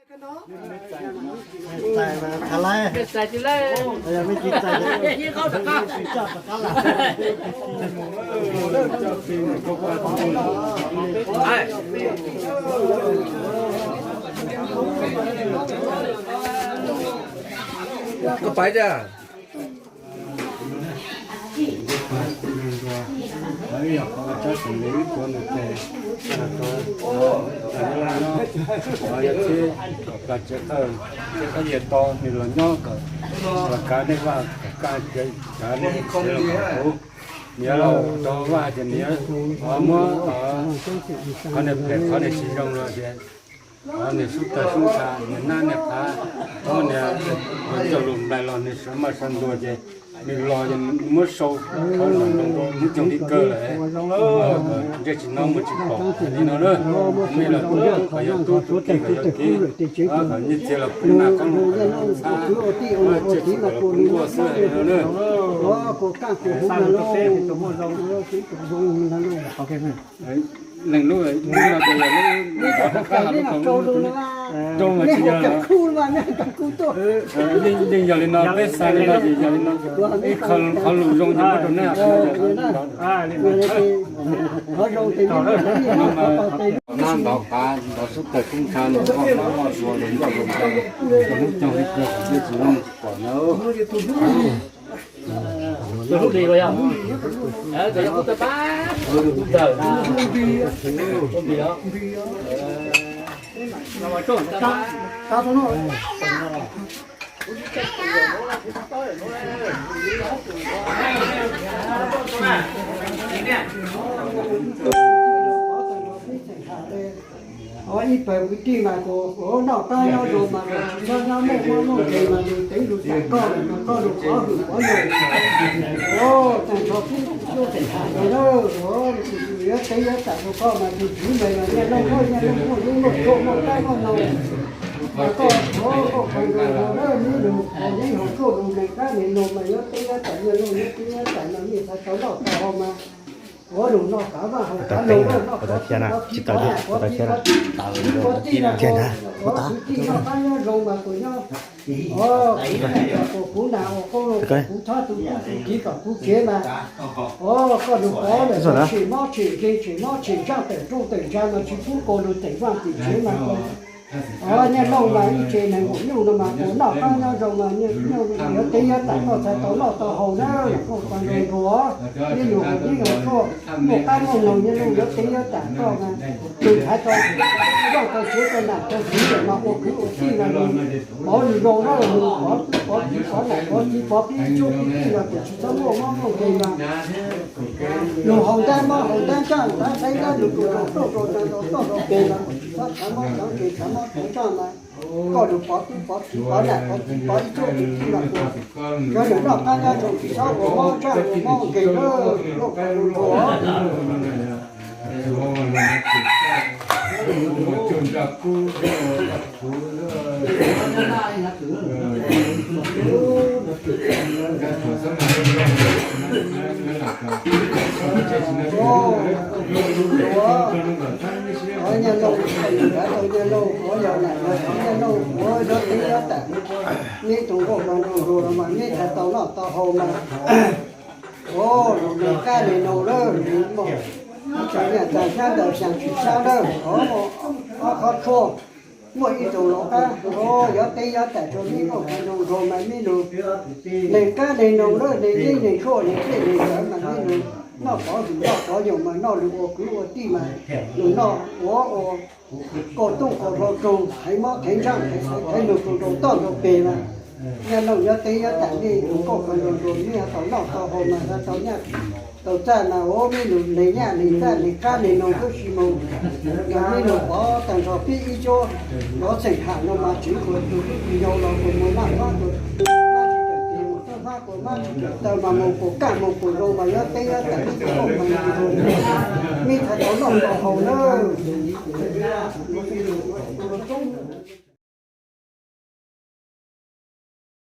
Koj pais tiag. Niam laus rau vaj ces niam muab qhov niam phem qhov niam tsis zoo los ces niam sub tawg sub ntsha, niam nab niam qhav, niam coj lus nplaim los niam sawv maj sawv ntxuag ces nws los ces muab sau thawv los rau lub coog li kawg lawm. Ntsej tsis hnov muag tsis pom li no na. Mej los tub kom yog tub, tub ki kom yog ki, kom nyiaj txiag los pub naj qoob loo kom ntxhab, ntsej tsis kom los pub nkuaj xwb li no na. Leej lub, lub no ces yog lub rau mas tsis yog, yeej yog li no, peb xav li no ces yog li no. Ib qho lus zoo ces muab rau nej. Nab ntov qav ntov sub tawg sub ntsha no, noj noj zuag los noj zoo, hnub coog li kawg kom ntsej tsis hnov muag tsis pom na. Ib pawg kwv tij mas kuv noj qab nyob zoo mas tsis txhob nyob muaj mob muaj nkeeg mas lus teev lus tam koj lawm mas koj lus qhov hwm qhov yog. Tag nrho peb cuab teem tham no na, yuav teb yuav tam rau koj mas tus tswv ntawd mas nyiaj looj muaj nyiaj looj muaj lub muaj tshuaj muaj qaib muaj noog. Mas koj ua koj qhov zoo na, neb lus qhov neb haus tshuaj lus neeg qab neeg noog mas yuav teb yuav tam nyiaj looj yuav teb yuab tam no nej xav tau noj tau haus mas ua lus noj qav vaj haus qav noog, noj qhov txhib qhov txhib qhov nam qhov txhib qhov txhib qhov txhib no, qhov kwv tij noj qab nyob zoo mas tus nyob, kuv nas ua qoob loo, kuv thob tus tub tus kiv kom kuv kev mas, koj lus qhov lawm, tshwm mob tshwm nkeeg tshwm mob tshwm ntsaj tawm rooj tawm ntsa mas tsis pub koj lus teem vaj teem tsev mas koj nyiaj looj mas ib tse neeg nqus nyuj no mas kuv noj qab nyob zoo mas nyiaj looj yuav teb yuav tam koj txhais tau noj tau haus na, koj qhov zoo nruag, nyiaj lus haus nyiaj haus tshuaj, muaj qab muaj noog nyiaj looj yuav teb yuav tam koj mas, tus hais tau vaj tau tsev tau nam tau txiv lawm mas ua kwv ua tij mas lus pov lus zoo na, lus pov tub pov kiv pov nam pov txiv pov pib cuab pib tij mas kuv tsis txhob muaj mob muaj nkeeg mas lus haus ntab mob haus ntab ntsaj ntab saib ntab lus tus rau tuaj rau ntawd rau toj rau pes mas kuv tsis txhob khav mob khav nkeeg khav mob khav ntsaj mas koj lus pov tub pov kiv pov nam pov txiv pov ib cuab pib tij mas kuv cov lus noj qab nyob zoo tsis txhob ua mob ntsaj ua mob nkeeg na, lub qhov zoo nruag. Nyiaj looj, nyiaj looj, kuv yog nam yog txiv nyiaj looj, kuv yuav teb yuav tam. Neb tus nkauj hluas nraug nruag los mas neb txhais tau noj tau haus mas, lus neeg qab neeg noog lawm, ib tsoom niam txiv xyab ntawm xyab tsis xyab lawm, ob qhov tshuaj, muaj ib tug lau qab, yuav teb yuav tam rau neb nkauj hluas nraug nruag mas neb lus neeg qab neeg noog lawm, neeg yeeb neeg tshuaj neeg dlej neeg ntawd mas neb lus noj qhov hwm noj qhov yoog mas noj lus ua kwv ua tij mas lus noj ua ua kaus tooj kaus hlau roog, theev mob theev ntsaj theev xaiv theev lus rau rau toj rau pes mas nyiaj looj yuav teb yuav tam nej tus nkauj hluas nraug nruag neb tau noj tau haus mas tau nyiaj tau txaj mas ua neb lus neeg nyaj neeg txaj neeg qab neeg noog tub si moog. Yog neb lus pov tag nrho pib ib cuab lov xeem ham no mas tseev kuas tus tub tus yau los kuas mus maj mab kuas mab tsis tawm tes mus tub mab kuas mab tsis tawm taw mas mus kuas kaj mus kuas zoo mas yuav teb yuav tam neb tus nkauj hluas nraug nruag, neb txhais tau noj tau haus nawb.